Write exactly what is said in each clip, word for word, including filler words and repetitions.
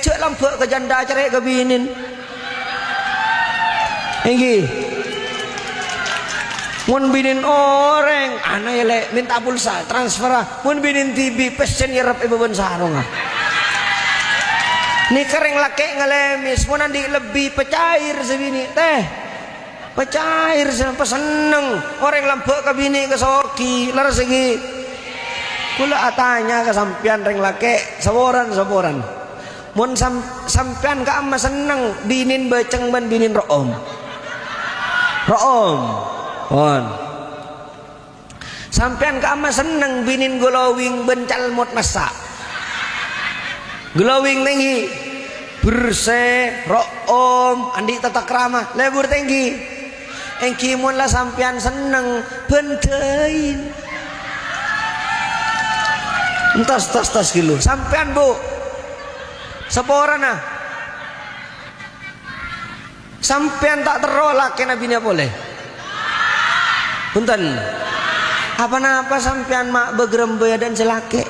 Jhâ' lambâ' ka jhândhâ, cerrè' ka binèn. Èngghi. Mon binèn orèng, ana ya, Lè', mènta pulsa, transfera. Mon binèn dhibi', pèssèn nyerrep è bâbâna sarongnga. Nèka rèng lakè' ngalèmès, mon andi' lebbi, pacair sè binè', tèh. Pacair sè pasenneng. Orèng lambâ' ka binè' kasogi, lerres èngghi. Kaulâ atanya ka sampèyan rèng lakè', saporana, saporana. Mon sam-, sampèyan ka'amma senneng binèn bâceng bân binèn ro'om? Ro'om. Pon. Sampèyan ka'amma senneng binèn glowing bân calmot massa'? Glowing tèngghi. Bersè, ro'om, andi' tatakrama, lebur tèngghi. Èngghi mon la sampèyan senneng, bhândhâi. Entas, tas, tas, ghâllu. Sampèyan, Bu'. Saporana. Sampèyan ta' terro lakèna binèa polè? Bhunten. Apa-napa sampèyan ma' bâgrembâ è adâ'na sè lakè'?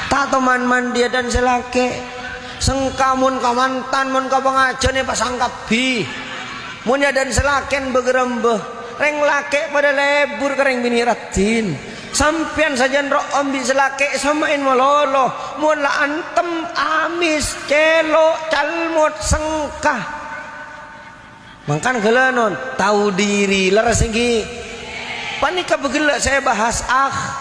Ta' toman mandi è adâ'na sè lakè'? Sengka mon ka mantan, mon ka pangajhân èpasang kabbhi. Mon è adâ'na sè lakèna bâgrembâ, rèng lakè' padâ lebur ka rèng binè' raddhin. Sampèyan sajân ro'om bi' sè lakè' sama'èn malolo, mon la antem, amès, cèlo', calmot, sengka. Mangkana ghâlânon, tao dhiri, lerres èngghi. Panèka bâghellâ' sè èbahas akh-,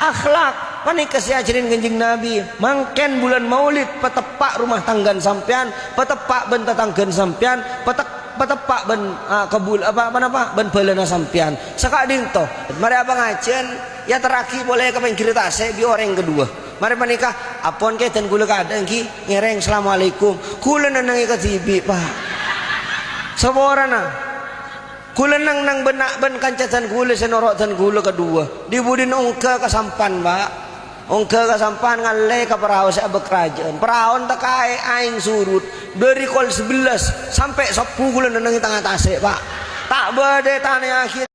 akhlak. Panèka sè èajhâri Kanjeng Nabi. Mangkèn bulân Maulid, pateppa' rumah tangghâna sampèyan, pateppa' bân tatangghâna sampèyan, patek-, pateppa' bân, ah, kabul-, apa, apa, napa? Bân bhâlâna sampèyan. Saka'dinto, marè apangajhiyân, èyaterraghi polè ka pèngghirrâ tasè' bi' orèng kaduwâ. Marè panèka, ampon kè dân kaulâ kaadâ' èngghi, ngèrèng assalamualaikum. Kaulâ nennengngè kadhibi', Pa'. Saporana. Kaulâ neng-neng bân na-, bân kanca dân kaulâ sè noro' dân kaulâ kaduwâ. Dhi-budhina ongghâ ka sampan, Pa'. Ongghâ ka sampan ngallè ka parao sè abâk rajâ'ân. Paraona tèkaè aèng surut. Dâri kol sabellâs sampè' sabbhu kaulâ nennengngè tengnga tasè', Pa'. Ta' bâdâ tanèyaghi.